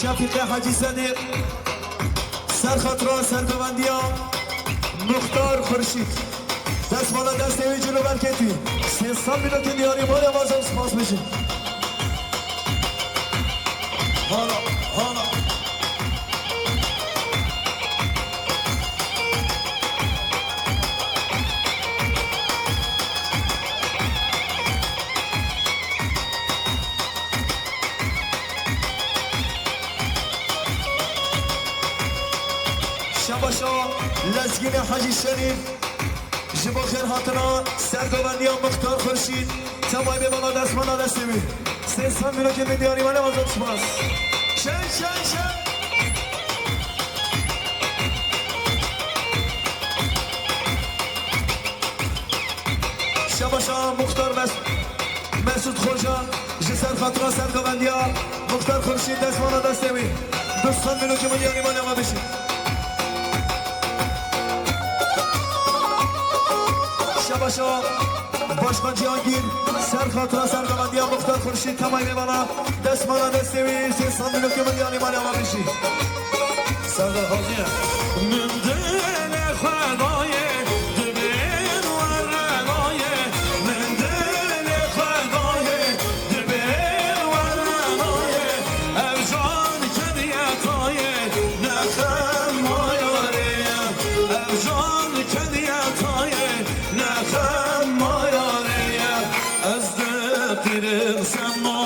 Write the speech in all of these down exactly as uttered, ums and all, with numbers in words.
Şefîqê Hecî Sedîq, ser xatira sergovendiya Muxtar Xurşîd. Destmala destê wî cil û ber ketî. Sê sed mînokên diyarî, malê ava zor spas bijî. Hala, hala. Şebaşa Lezgînê Hecî Şerîf ji bo xêrhatina sergovendiya Muxtar Xurşîd, temay bê bala destmala destê wî. Sê sed mînokên min diyarî mane, zor spas. Şen, şen, şen. Şebaşa Muxtar Mes-, Mesut Xoca ji ser xatira sergovendiya Muxtar Xurşîd, destmala destê wî. Du sed mînokên min diyarî mane, ava bijî. Şebaşa Başkan Cihangîr, ser xatira sergovendiya Muxtar Xurşîd, temay bê bala destmala destê wî, sê sed mînokên min diyarî mane, ava bijî. Serdar Xazî ye. Min dilê xwe dayê, dibên were dayê. Min dilê xwe dayê, dibên were dayê. Ev can kediye tayê, ne xem mayarê ye. Ev can kediye tayê, ne xem mayarê ye. Ez diqîrim sema,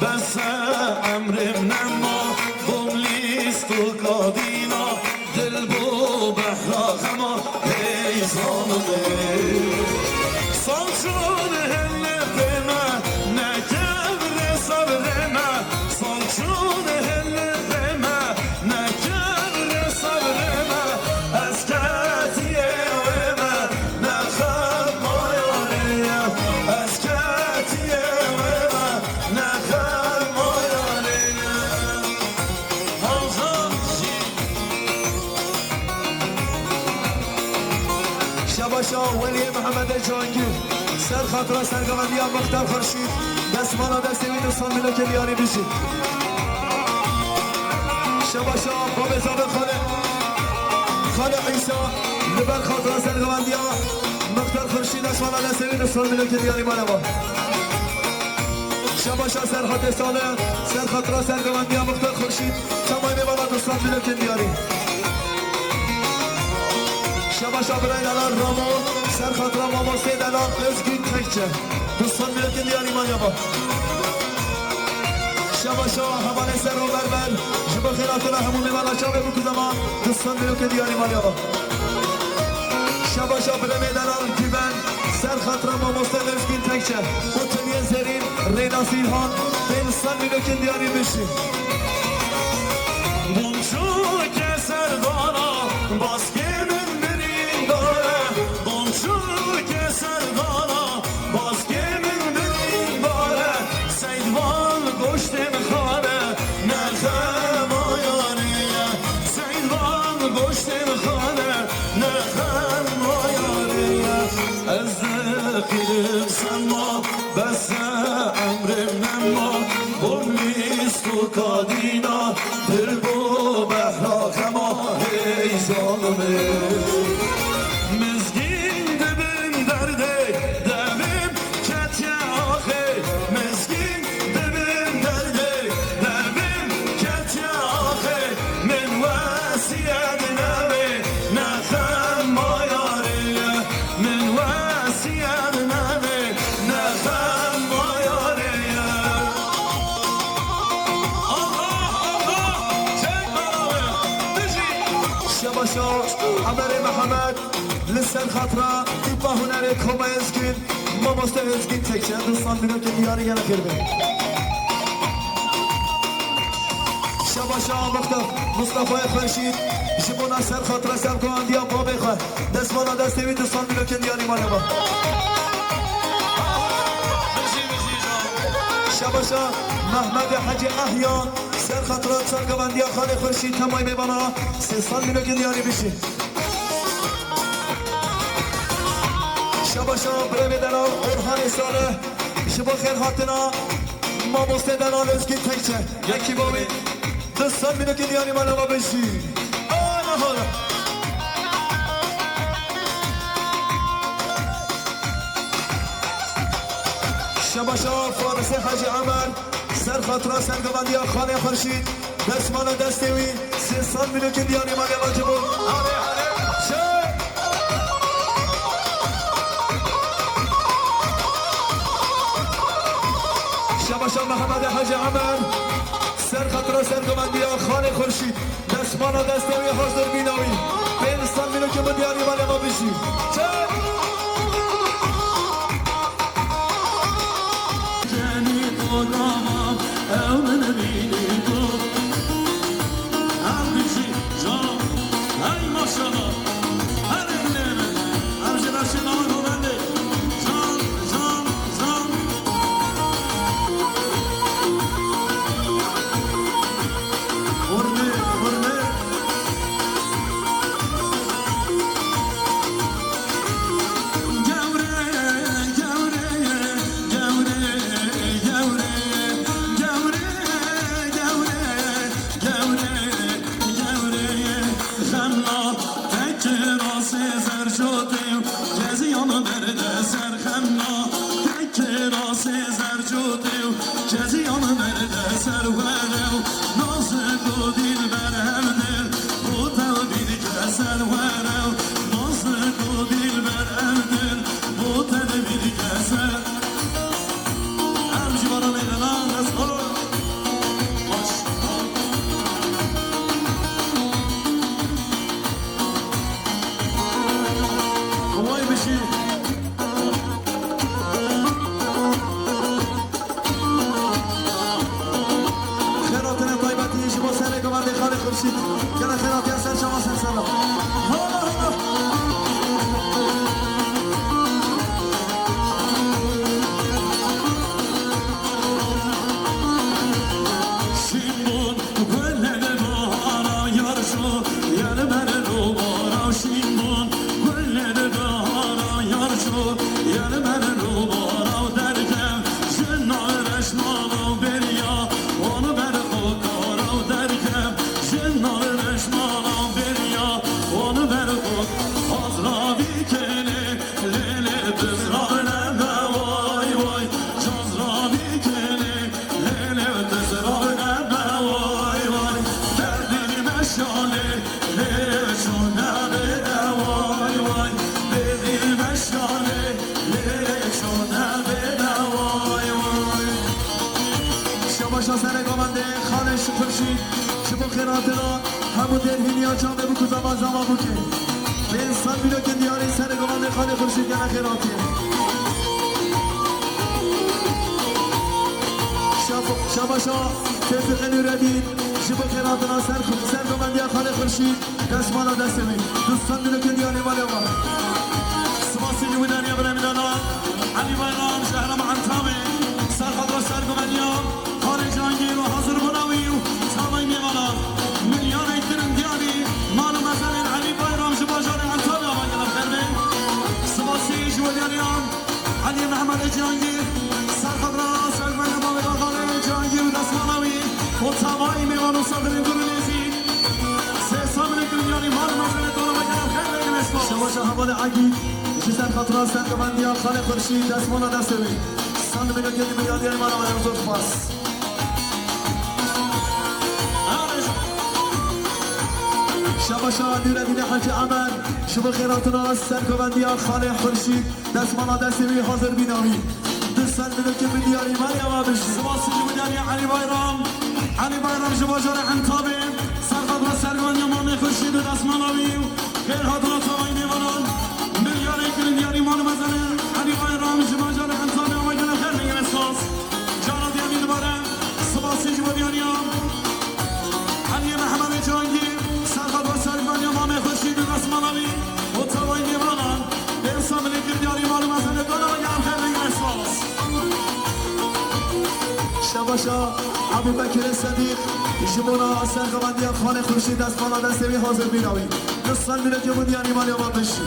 bes e emrim nema. Bom lîst û kadîna, dil bo behra xema, hey zanim ê. Salçûn hilê pê me, ne kevre sabrê me. Salçûn hilê pê me, ne kevre sabrê me. Ez ketiye wê me, ne xem mayarê ye. Ez ketiye wê me, ne xem mayarê ye. Hawzan jî. Şebaşa Weliyê Mihemedê Cihangîr, ser xatira sergovendiya Muxtar Xurşîd, destmala destê wî, du sed mînokên diyarî bijî. Şebaşa babê Zabê Xalê, Xalê Îsa, li ber xatira sergovendiya Muxtar Xurşîd, destmala destê wî, du sed mînokên diyarî mane, ava. Şebaşa Serhatê Salih, ser xatira sergovendiya Muxtar Xurşîd, temay bê bala du sed mînokên diyarî. Şebaşa birayê delal Ramo, ser xatira mamostê delal Özgün Tekçe, du sed mînokên diyarî mane, ava. Şebaşa hevalê Sero Berber, ji bo xêrhatina hemû mêvana çavê bikuzema, du sed mînokên diyarî mane, ava. Şebaşa birayê delal Güven, ser xatira mamoste Özgün Tekçe û teniyê Zerîn, Rênasî Îlhan, pênc sed mînokên diyarî bijî. Bonçûkê serdana, baskê min birîndar e. Bonçûkê serdana, baskê min birîndar e. Seydvan goştên xane, ne xem mayarê ye. Seydvan goştên xane, ne xem mayarê ye. Ez diqîrim sema, bes e emrim nema. Bom lîst û kadîna, dil bo behra xema, hey zanim ê. Mizgîn dibin derdê, devim ketiye axê. Mizgîn dibin derdê, devim ketiye axê. Min wesiyet nebê, ne xem mayarê ye. Min wesiyet nebê, ne xem mayarê ye. Allah, Allah, çek beraber. Bijî. Şebaşa Emerê Mihemed, li ser xatira tîpa hunerê Koma Ezgin, mamoste Ezgin Tekçe, du sed mînokên diyarî, gelek xêr be. Şebaşa Muxtar Mustafayê Xurşîd, ji bona ser xatira sergovendiya babê xwe, destmala destê wî, du sed mînokên diyarî mane, ava. Şebaşa Mehmedê Hecî Ehya, ser xatira sergovendiya xalê Xurşîd, temay bê bala, sê sed mînokên diyarî bijî. Şebaşa birevê delal Orhanê Salih, ji bo xêrhatina mamoste delal Özgün Tekçe, yekî bo wî, du Sen binekê diyanî mala me bijî. Ana hala. Şebaşa Farisê Hacî Emer, ser xatira sergovendiya Xanê Xurşîd, destmala destê wî, sê sed binekê diyanî mala me cibû. Hale, hale. Şebaşa Mehemedê Hacî Emer, ser xatira sergovendiya Xanê Xurşîd, destmala destê wî hazir bîna wî. Pênc sed binekê min diyanî mala me bijî. Çek! Kenî to gava, ew min bînî to. Ew bijî, can, hey maşallah. Her dilê min. Ev jî reşî nava govendê. Can, can, can. Hurmê, hurmê. Gewre, gewre, gewre, gewre, gewre, gewre, gewre, gewre, xemna, tek kirasê zercotê, keziyan berde ser xemna, tek kirasê zercotê, keziyan berde ser were, nazik û dilber hevdil, bo tevbîr keser were, nazik û dilber hevdil, bo tevbîr keser. Em ji baranê de lan, ez xwe. Baş. Vay bijî. Xêratine taybetî ji bo serê govendê Xalê Xurşîd. Gele xêratiya ser çavan ser sala. Hala, hala. Şîmbûn, gulê bahara yar şo, yel ber û bara şîmbûn, gulê bahara yar şo, yel ber û bara derkev, ji nav reşmala beriya, wan ber xo kara derkev, ji nav reşmala beriya, wan ber xo hazra bikene. Lê, lê, tu zirarine be, way, way, cazra bikene. Lê, lê, tu zirarine be, way, way, derdî meşalê. Lê, lê, çûne bê de, way, way, derdî meşalê. Lê, lê, çûne bê de, way, way. Şebaşa serê govendê Xalê Xurşîd, ji bo xêratina hemû dêrhîniya çavê bû ku zama zama bûke. Pênc sed binokên diyarî serê govendê Xalê Xurşîd gene xêratiye. Şab-, şabaşa Tevfîqê Nûredîn ji bo xêratina ser, ser govendiya Xalê Xurşîd, destmala destê wî. Du sed binokên diyarî mala me. Spasî ji wî daniya birayê min Elî Bayram ji herêma Entabê. Ser xatira ser govendiya Xalê Cihangîr û hazir bûna wî û çavayî mêvanan. Milyarek kirin diyarî mal û mezelên Elî Bayram ji bajarê Entabê ava gelek xêr be. Spasî ji wê diyariyan Elî Mehemedê Cihangîr, ser xatira ser govendiya bavê Xalê Cihangîr û destmala wî û çavayî mêvan û sefirên gur û nêzîk. Sê sed binekê min diyarî mal û mezelê to re, gelek xêr be, gelek spas. Şebaşa hevalê Egîd, ji ser xatira ser govendiya Xalê Xurşîd, destmala destê wî. Sed binekê min diyarî mal û mezelê, zor spas. Şebaşa Nûredînê Hecî Emer, ji bo xêratina ser govendiya Xalê Xurşîd, destmala destê wî hazir bîna wî. Du sed binokê min diyarî malê ava bijî. Spasî ji wî daniya Elî Bayram. Elî Bayram ji bajarê Entabê. Ser xatira ser govendiya Mamê Xurşîd û destmala wî. Xêr hatina çavayî mêvanan. Milyarek kirin diyarî mal û mezelê Elî Bayram ji bajarê Entabê ava gelek xêr be, gelek spas. Cara diya min dibare. Spasî ji bo diyariya Elî Mehemedê Cihangîr, ser xatira ser govendiya Mamê Xurşîd û destmala wî û çavayî mêvanan. Pênc sed binekê min diyarî mal û mezelê to re, gelek xêr be, gelek spas. Şebaşa Ebûbekirê Sedîq, ji bona ser govendiya Xalê Xurşîd, destmala destê wî hazir bîna wî. Du sed binekê min diyarî malê ava bijî.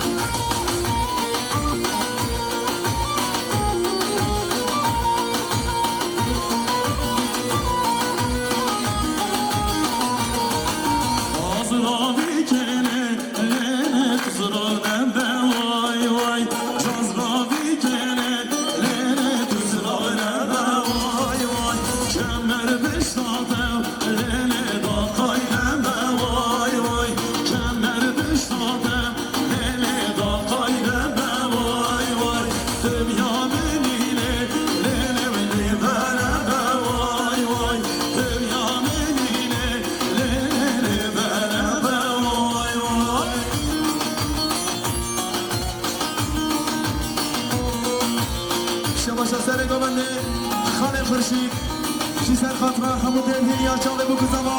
Ser xatira hemû dêrhîn ya çavê bûk û zava,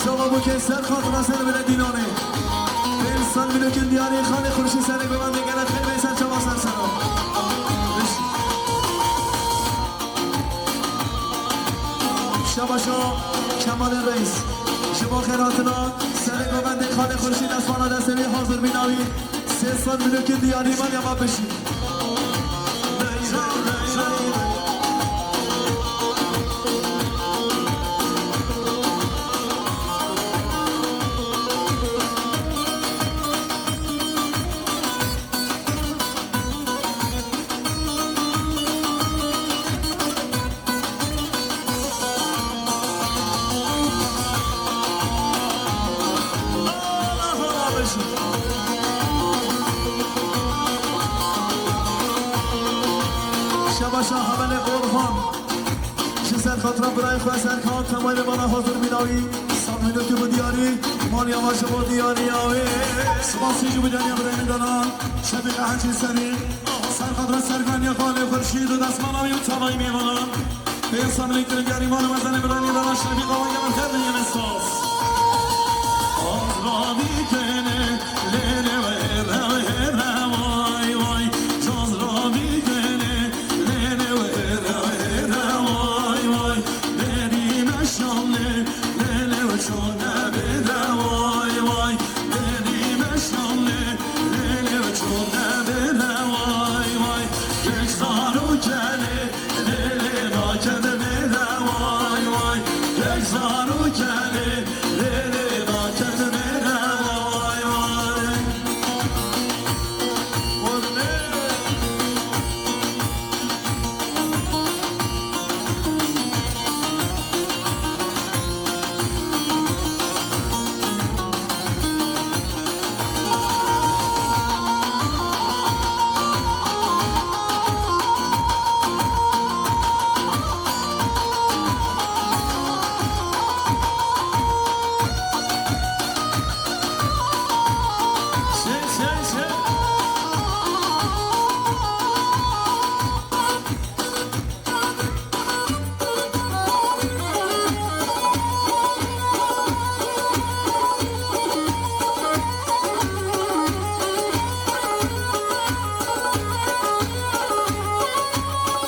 zava bûkê ser xatira ser bile dînanê. Pênc sed mînokên diyarî xalê Xurşîd serê govendê gelek xêr bê ser çava ser sera. Şebaşa Kemalê Reis. Ji bo xêrhatina serê govendê xalê Xurşîd destmala destê wî hazir bîna wî. Sê sed mînokên diyarî van ya ma bişî. Şebaşa hevalê Orhan. Ji ser xatira birayê xwe Serkan, temayê bana hazir bîna wî. Sed mînokê bi diyarî, maliya me ji bo diyariya wê. Spasî ji bo diyariya birayê min dana. Şevî Hecî Serî. Ser xatira Serkan ya xalê Xurşîd û destmala wî û çavayî mêvanan. Pênc sed mînokê diyarî maliya me zenê birayê dana. Şevî Kawan ya min xêr bî, yê min spas. Azra dikene, lê lê wê re wê re vay vay. Azra dikene, lê lê wê re wê re vay vay. Bêrî meşalê, lê lê wê çûne bê re vay vay. Bêrî meşalê, lê lê wê çûne bê re vay vay. Kek zaro kelê, lê lê nakedê bê re vay vay. Kek zaro kelê, lê lê nakedê bê re vay vay.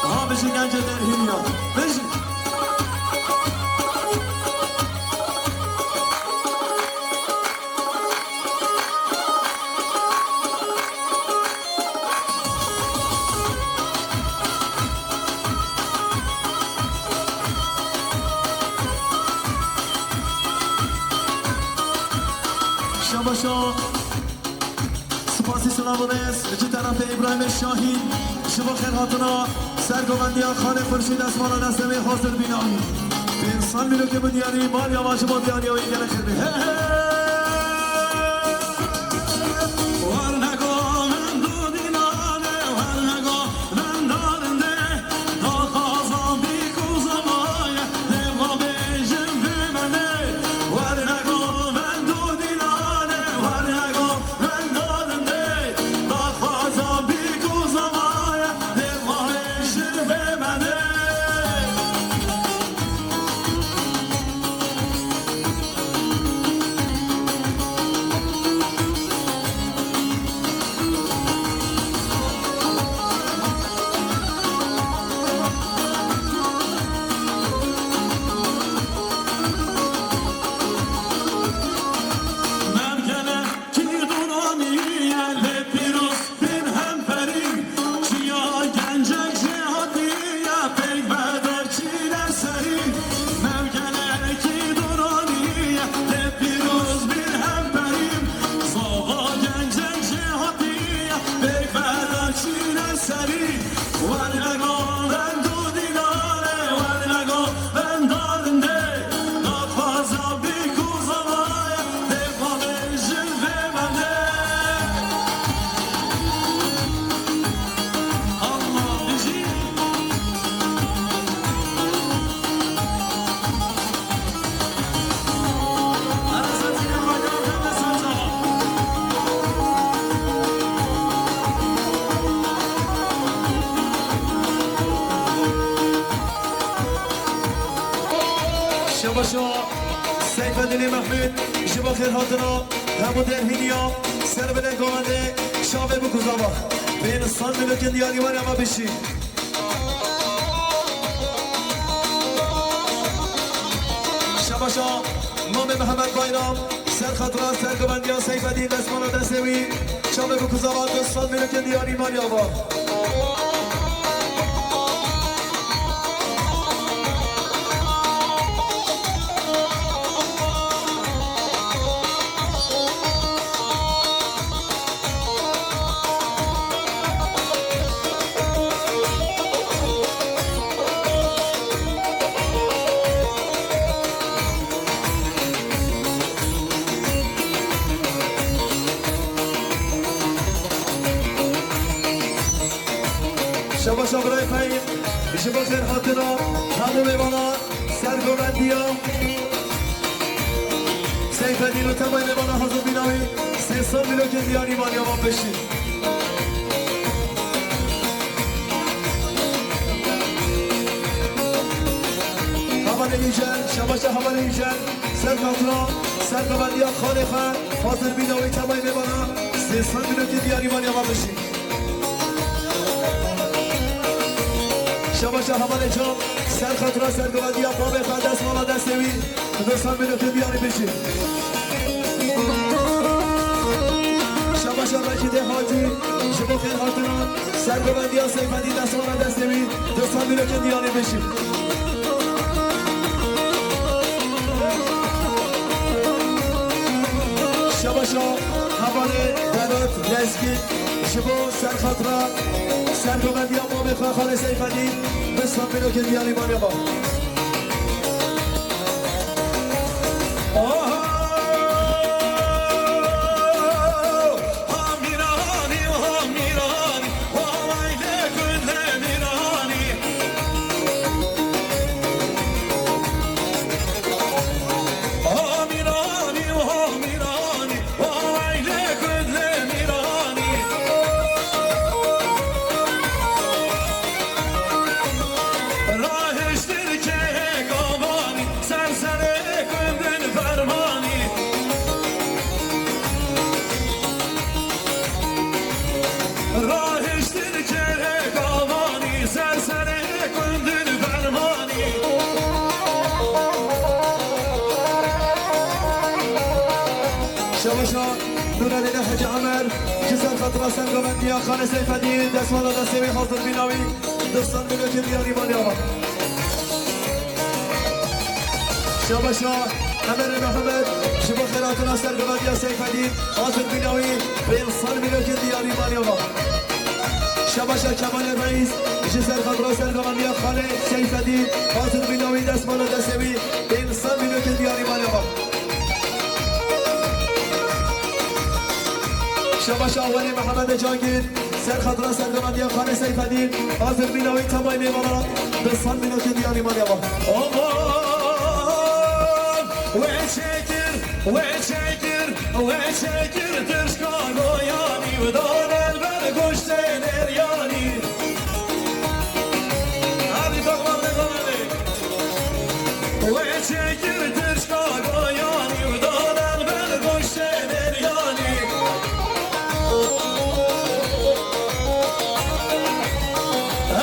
Aha, bijî gencê Dêrhîniya. Bijî. Şabaşa. Spasî silav û rêz ji terefê Îbrahîmê Şahîn. Ji bo xêrhatina sergovendiya Xalê Xurşîd, destmala destê wê hazir bîna. Pênc sed mînokê bi diyarî, maliya me ji bo diyariya wê gelek xêr bê. He, he! Mehmûd, ji bo xêrhatina hemû derhîniya ser binê govendê, çavê bikuzava. Pênc sed mîlokin diyarî wan ya me bişî. Şebaşa Mamê Mihemed Bayram, ser xatira sergovendiya Seyfedîn, destmala destê wî, çavê bikuzava, du sed mîlokin diyarî wan ya me. Şebaşa birayê Fehîm, ji bo xêrhatina hemû mêvanan, sergovendiya Seyfedîn û temay mêvanan hazir bîna wî, sê sed mîlokên diyarî wan ya me bişî. Hevalê Îjel, şebaşa hevalê Îjel, ser xatira sergovendiya xalê xwe, hazir bîna wî temay mêvanan, sê sed mîlokên diyarî wan ya me bişî. Şebaşa hevalê Can, ser xatira sergovendiya babê xwe, destmala destê wî, du sed mîlokên diyarî bişî. Şebaşa Reşîdê Hacî, ji bo xêrhatina sergovendiya Seyfedîn, destmala destê wî, du sed mîlokên diyarî bişî. Şebaşa hevalê Berat Lezgî, ji bo serxatira sergovendiya mamê xwe xalê Seyfedîn, du sed mîlokên diyarî wan ya me. Rahiştir kehek avanî, ser serê kundin fermanî. Rahiştir kehek avanî, ser serê kundin fermanî. Şebaşa Nûreddîn Hecî Emer, ji ser xatira sergovendiya xalê Seyfedîn, destmala destê wî, hazir bîna wî, du sed mîlokên diyarî wan ya me. Şebaşa Emerê Mihemed, ji bo xêrhatina sergovendiya Seyfedîn, hazir bîna wî, pênc sed mîlokên diyarî wan ya me. Şebaşa Kemalê Reîs, ji ser xatira sergovendiya xalê Seyfedîn, hazir bîna wî, destmala destê wî, pênc sed mîlokên diyarî wan ya me. Şebaşa Welî Mehemedê Cangîr, ser xatira sergovendiya xalê Seyfedîn, hazir bîna wî, temay mêvanan, du sed mîlokên diyarî wan ya me. Aman, wê çêkir, wê çêkir, wê çêkir tirşka goyanî, û dane li ber goştê nêryanî. Hadi, tamam, devam edin. Wê çêkir tirşka goyanî, û dane li ber goştê nêryanî.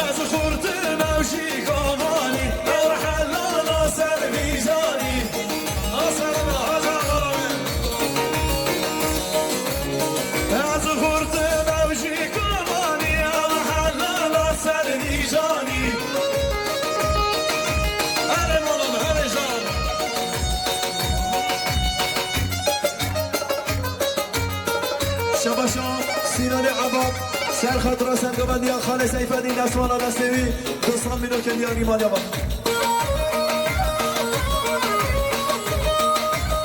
Ez xurtim ew jî kavanî, ew helala ser vîjanî. Aferin, aferin. Ez xurtim ew jî kavanî, ew helala ser vîjanî. Erê malam, erê jan. Şebaşa Sînanê Ebad, ser xatira sergovendiya xalê Seyfedîn, destmala destê wî, du sed mîlokên diyarî wan ya me.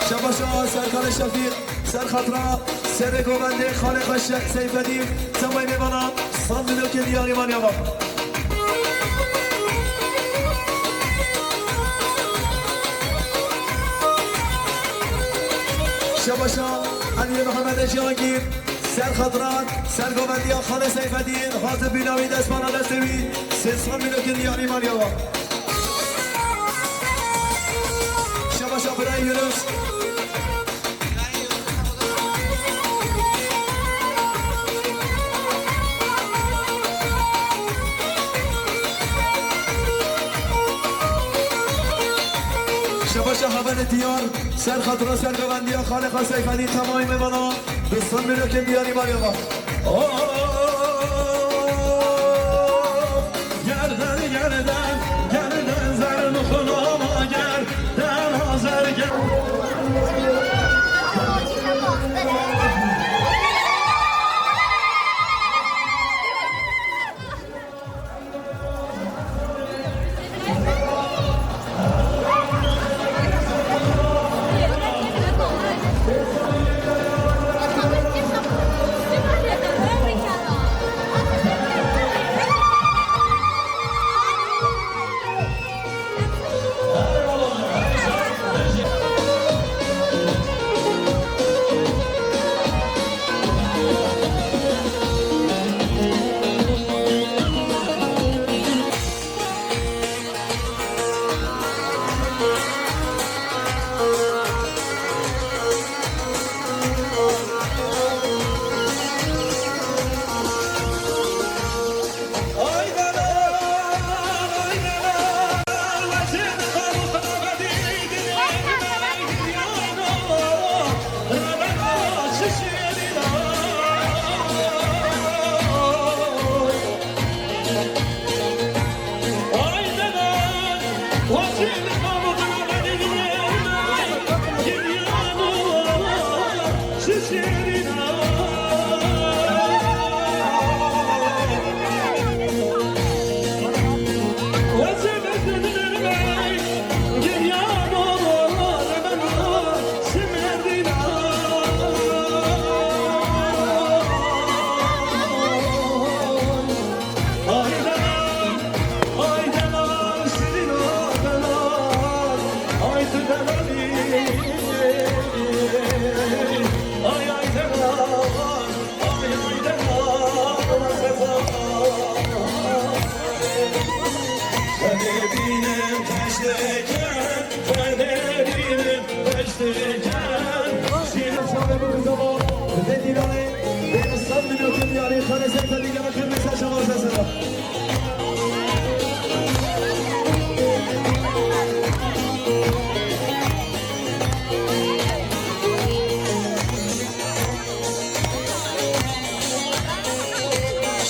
Şebaşa Serkanê Şefîq, ser xatira serê govendê xalê xwe Şe-, Seyfedîn, temay mêvanan, sed mîlokên diyarî wan ya me. Şebaşa Eliyê Mehemedê Cihangîr, ser xatira sergovendiya xalê Seyfedîn, hazir bîna wî, destmala destê wî, sê sed mîlokên diyarî wan ya me. Şebaşa birayê Yunus, Diyar, ser xatira sergovendiya Xaliqa Seyfedîn temamî mêvana, bi sed milyonkên diyarî Meryema. Oh, gerden, gerden, gerden zer muxlama gerden hazer ger.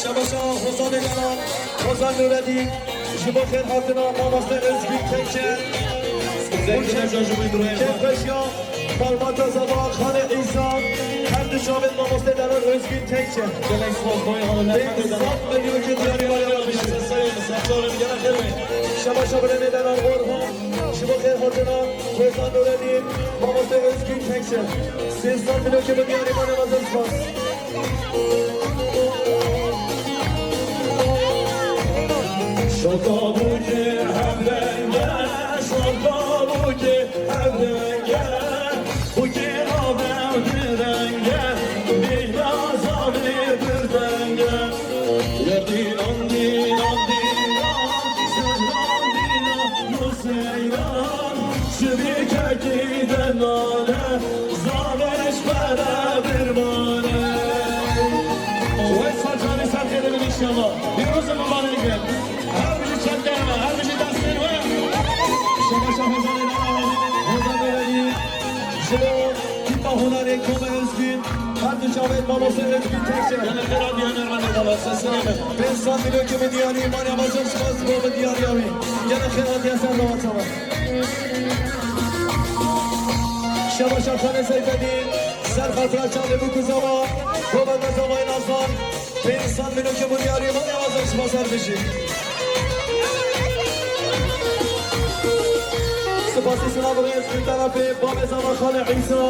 Şebaşa Hozanê Lala, Hozan Nuredîn, ji bo xêrhatina mamoste Özgün Tekçe. Kêfxweşiya Palmata Zava Xalê Îsa, her du çavên mamoste Delal Özgün Tekçe. Pênc sed milyonkê diyarî Meryema bişî. Şebaşa birêmê Delal Orhan, ji bo xêrhatina Hozan Nuredîn, mamoste Özgün Tekçe. Sê sed milyonkê bi diyarî Meryema zor spas. Şoka bûkê hevdenge, şoka bûkê hevdenge, bûkê ave direnge, bîna zavê birdenge. Yerdînan, dînan, dînan, seyran, dînan, seyran, şibîkekî de nale. Zavêş bere birmane. Wê sacanî ser xêrê bin inşallah. Pîroz e mibarek be. Her bijî çendê we, her bijî destên we. Şebaşa Hozanê Nana, Hozan Belediye. Ji bo tîpa hunarê Koma Özgün, her du çavên mamoste Özgün Tekçe. Gelek xêr hatiye nermane dala, sesine be. Pênc sed milyonkê bi diyarî, Meryema zor spas bo bi diyariya wî. Gelek xêr hatiye ser dawata me. Şebaşa Xalê Seyfedîn, ser xatira çavê Bûk û Zava, Govenda Zavayê Nazan, pênc sed milyonkê bi diyarî Meryema zor spas, her bijî. Spasî silav û rêz ji terefê Bavê Zava Xalê Îsa,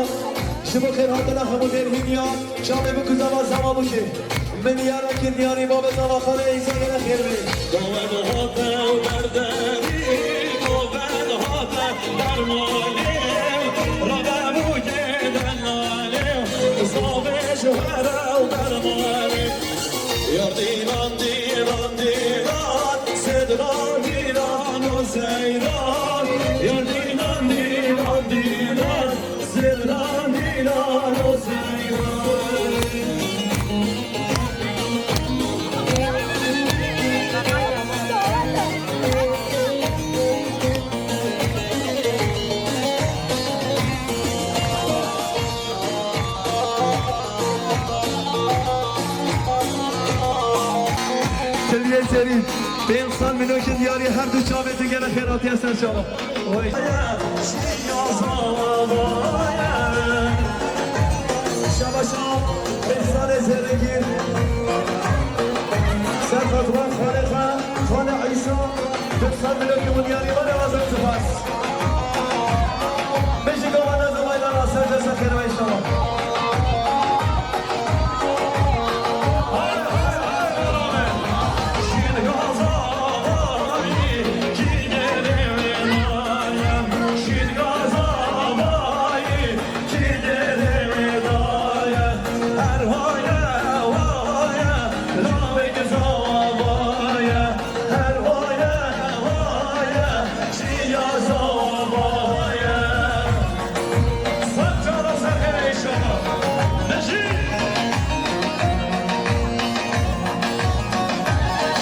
ji bo xêrhatina hemû mêrhîniyan, çavê Bûk û Zava Zava Bûkê. Milyara kir diyarî Bavê Zava Xalê Îsa, gelek xêr be. Govend hate û derderî, govend hate dermanê, rebe bûkê denalê, zavê ji here û dermanê. Yar dînan, dînan, dînan, sedran dînan û seyran. Yar dînan, dînan, dînan, sedran dînan û seyran. Serî, pênc sed milokên diyarî her du çavê tu gele xêr hatiye ser çava. Oy. Şabaşa, pênc salê zêrekî. Ser xatran xalê xwe, xalê Îsa, pênc sed milokên diyarî, were wazir spas. Bijî gava neza maydan, ser dest xêr ve inşallah.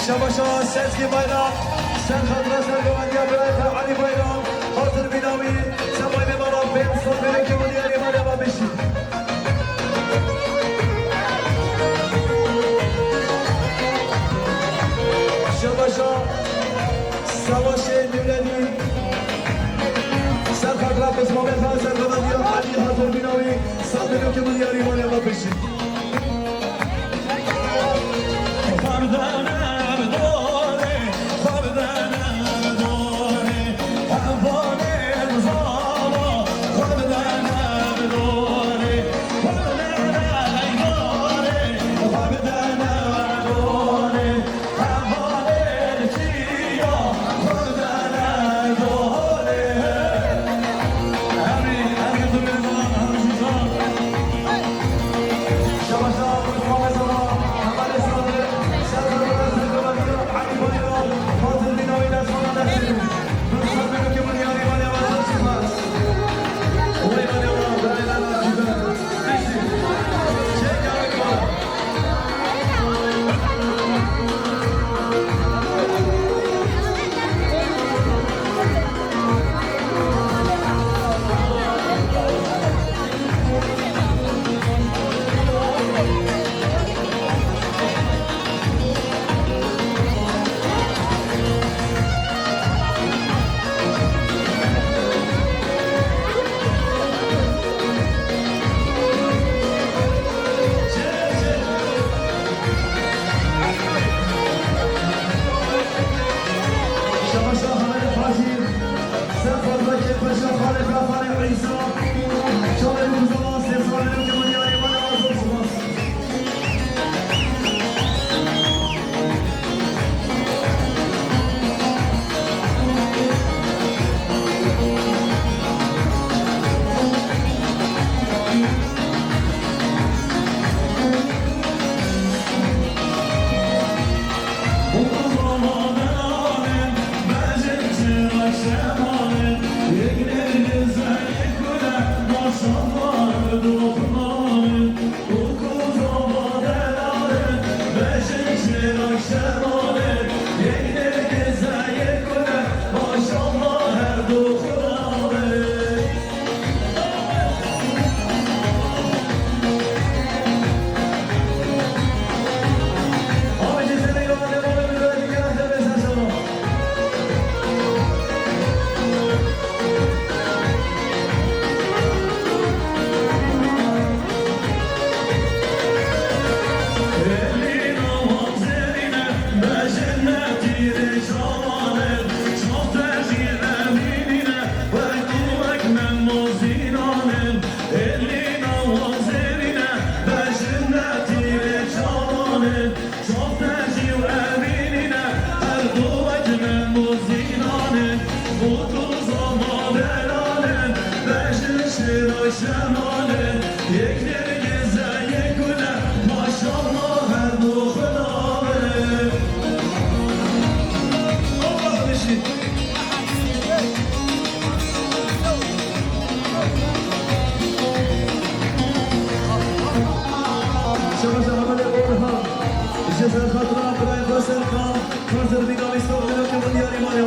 Şabaşa Sezgî Bayram, ser xatira sergovendiya birayê xwe Elî Bayram, hazir bîna wî, ser bayê mala pênc sed milokê min diyarî mala me bişî. Şabaşa Savaşê Nûredîn, ser xatira pismamê xwe sergovendiya Elî, hazir bîna wî, sed milokê min diyarî mala me bişî. Şabaş Ehmedê Orhan, ji ser xatira birayê xwe Serkan, hazir bîna wî sed milokê min diyarî mane.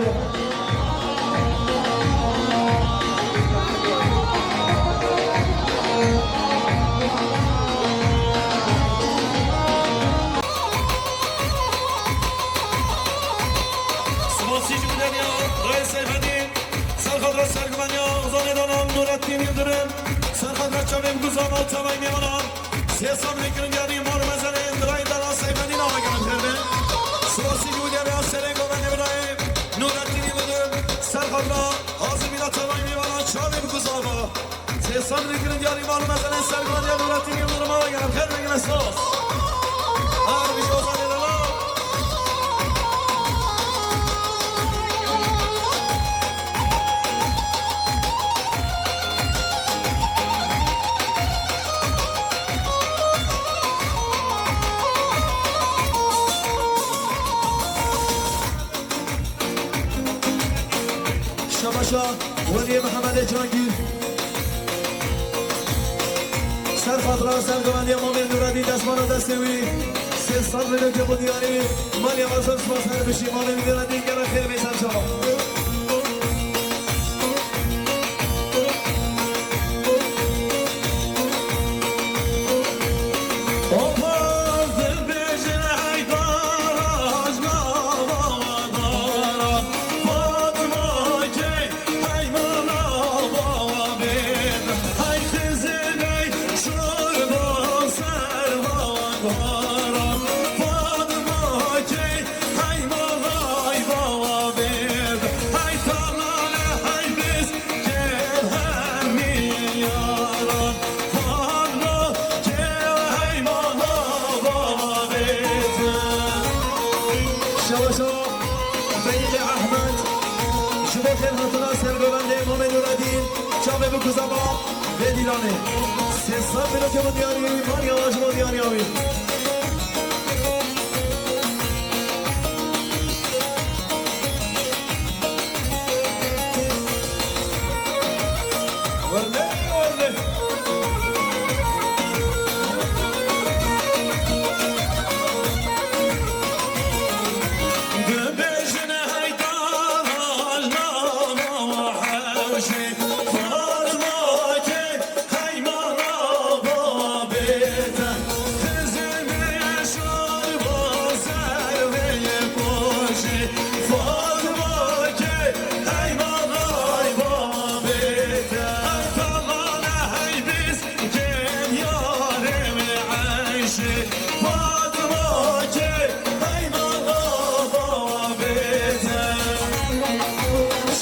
Guzama tevayî mêvanan. Sê sed lêkirin diyarî mal û mezelên birayê Dela Seyfedîn ava gerin pêrve. Sipasî ji wî diyarê serê govendê birayê Nûreddînî bidim. Ser xatira hazir bîna tevayî mêvanan çavê bi guzama. Sê sed lêkirin diyarî mal û mezelên ser govendê Nûreddînî bidim ava gerin pêrve gine spas. Her bijî ozanê Dela. Şebaşa Weliyê Mihemedê Cangîr. Ser xatira ser govendiya Mamê Nûredîn destmala destê wî. Sê sed lîrokê xwe diyarî. Maliya me zor spas her bişî. Mamê Nûredîn gere xêr bê ser çava. Şebaşa Feyîqê Ehmed, ji bo xêrhatina sergovendê Mamê Nûredîn, çavê bikuzaba vê dîlanê. Sê sed lîrokê bo diyarî, maliya we ji bo diyariya wî.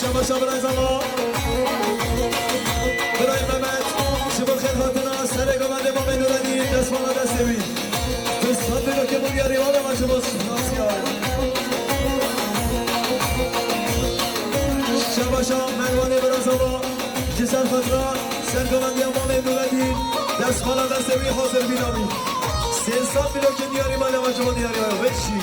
Şebaşa birayê zava. Birayê Mehmet, ji bo xêrhatina serê govendê Mamê Nûredîn, destmala destê wî. Tu sed lîrokê bo diyarî, were me ji bo spasiya. Şebaşa Merwanê birayê zava, ji ser xatira sergovendiya Mamê Nûredîn, destmala destê wî hazir bîna wî. Sê sed lîrokê diyarî maliya me ji bo diyariya wê. Weşî.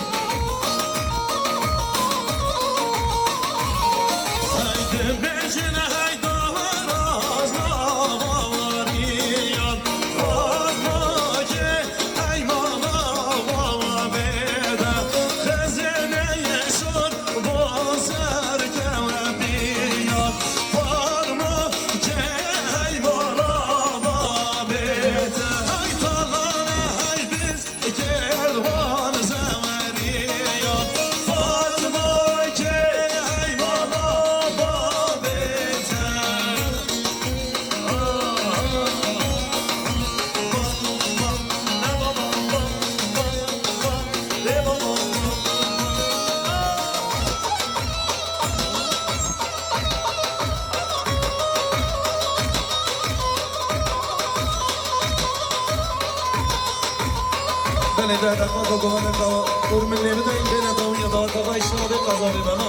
Belê, deh deqa ku govendeka Urmilê bideyî, bêne dawiya daweta xwe, îştira bê qeza bê bena.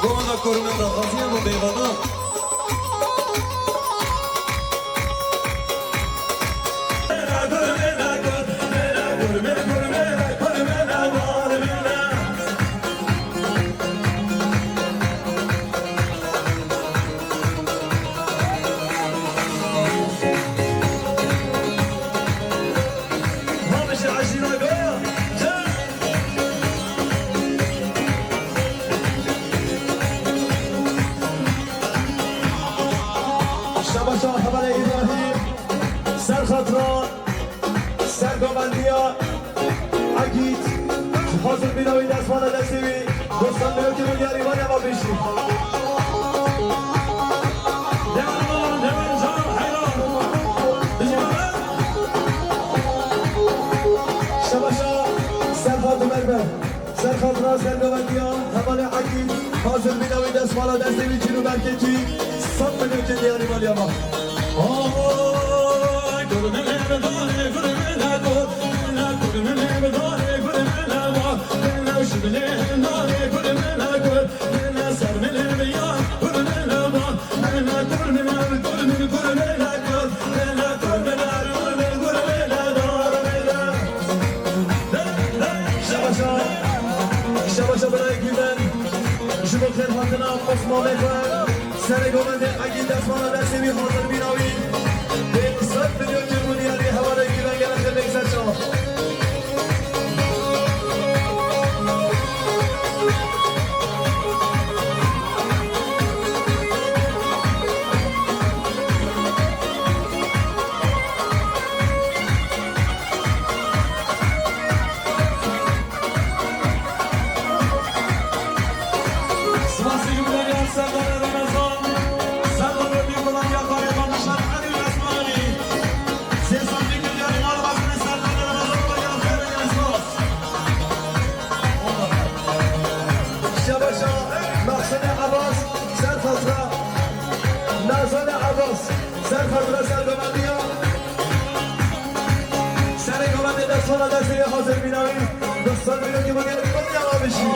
Govenda Urmil daxwaziya bo bêvana. Şebaşa Hevalê Îbrahîm, ser xatira sergovendiya Egîd, hazir bîna wî destmala destê wî, dostan, lêwekî milyarî van eva bêjî. Devam, devam, can, heyran. Xatira sergovendiya hevalê Egîd, hazir bîna wî destmala destê wî çîn û berkê çî, sed milyon çê diyarî maliya ma. Ay, gurmilê bi darê gurmilê got, gurmilê bi darê gurmilê got, şibinê darê gurmilê got, ser milê bi ya gurmilê got. Şebaşa, şebaşa birayê Güven, ji bo xêrhatina Osmanê xwe, serê govendê Egîd destmala destê wî hazir bîna wî, bê sed milyon cir bû diyarî hevalê Güven gelek xêr bêk ser çawa. Sivasê Gumberyan Serdar Remezan, Serdar Remezan ya Xalê Xanişan Elî Resmanî. Sêzemî Gumberyan Serdar Remezan, Serdar Remezan. Şebaşa, Mehsenê Ebas, ser xatira Nazanê Ebas, ser xatira sergovendiya. Serê govendê destmala destê hazir bîna wî, bi sed milyon cî bû diyarî maliya ma bişî.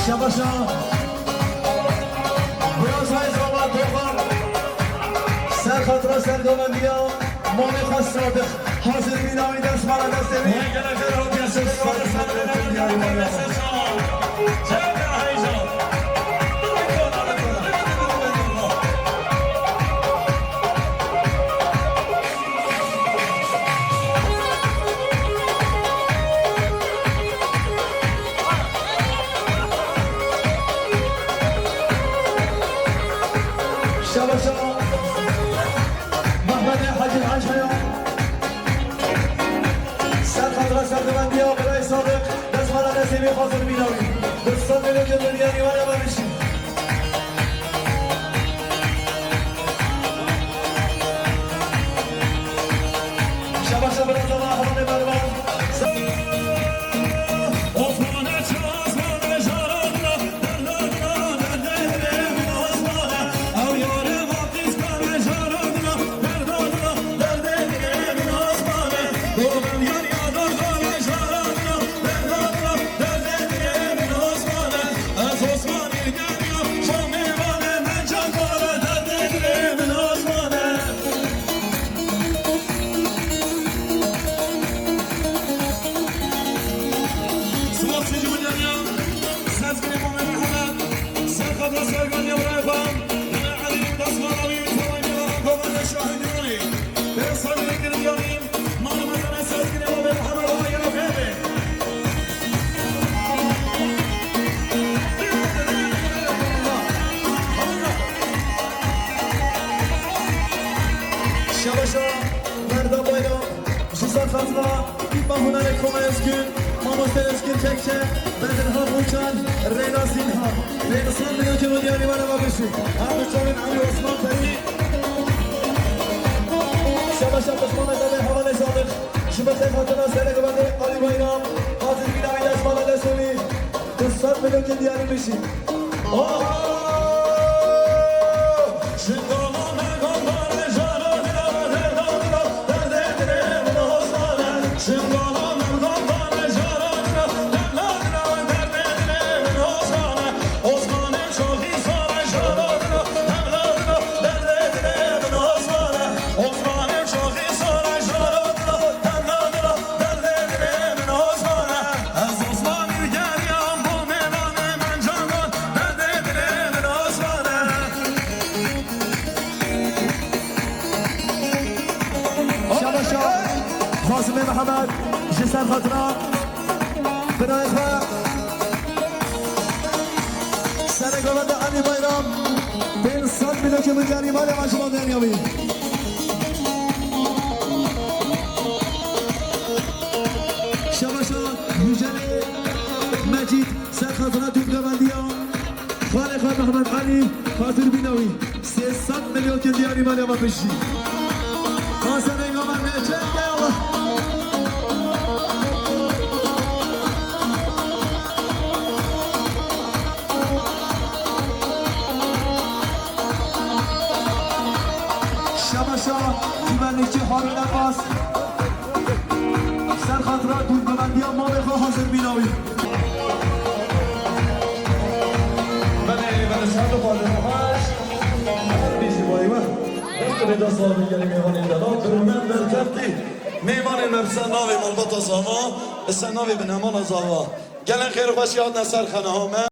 Şebaşa. Biraz hayzala dokan. Ser xatira sergovendiya. Mami Xas Sadiq. Hazir bîna wî destmala destê wî. Vay gele xêr hatiye ser xatira sergovendiya. Şebaşa Mehmetê Hacî Hacaya. Ser xatira sergovendiya birayê Sadiq. Destmala destê wî hazir bîna wî. Bi sed milyon cir bû diyarî maliya ma bişî. Şebaşa biraz ama hevalê Mervan. Sivas Sicî Milyariya, Sezgirê Mamê Mihemed, Serxatira Sergaliya Birayê Xan, Elî Dasmalawi, Tawayê Mîrana Govende Şahî Dîwanî, Pêrsa Gilê Gilîyanî, Mala Mezane Sezgirê Mamê Mihemed, Allah gelo xêr be. Şebaşa Merdan Bayram, ji ser xatira tîpa hunerê Koma Özgün, mamoste Özgün Tekçe, Bedirhan Uçar, Reyna Sinha, Reyna Sinha, Reyna Sinha, Reyna Sinha, Reyna Sinha, Her du çavên Elî Osman Perî. Şebaşa pişmana devê hevalê Sadiq. Ji bo xêrhatina serê govendê Alî Bayram, hazir bîna wî destmala destê wî. Du sed milyon cî diyarî bişî. Oh! Şindana me gandare jara dira, dira, dira, derdê dilê min Osmane. Şindana me gandare jara dira, dira, dira, derdê dilê min Osmane. Osmane. Azimê Mihemed ji ser xatira birayê xwe. Serê govende Elî Bayram pênc sed milyon min diyarî malê me ji bo deniya wî. Şebaşa Yücelê Mecîd ser xatira dûvgovendiya xalê xwe Mehmed Elî hazir bîne wî. Sê sed milyon kin diyarî malê me bijî. Hasanê Gamer ne çek ya Allah. Şebaşa güvenlikçi Harun Abbas. Ser xatira dûvgovendiya malê xwe hazir bîne wî. Belê, belê, send û xwarin xweş. Her bî ji bo we. Dest bi dest xwe gelî mêvanên delal, birûmen berkeftî. Mêvanên me bi ser navê malbata Zava, bi ser navê binemana Zava. Gelên xêr û xweşî hatine ser xeneha me.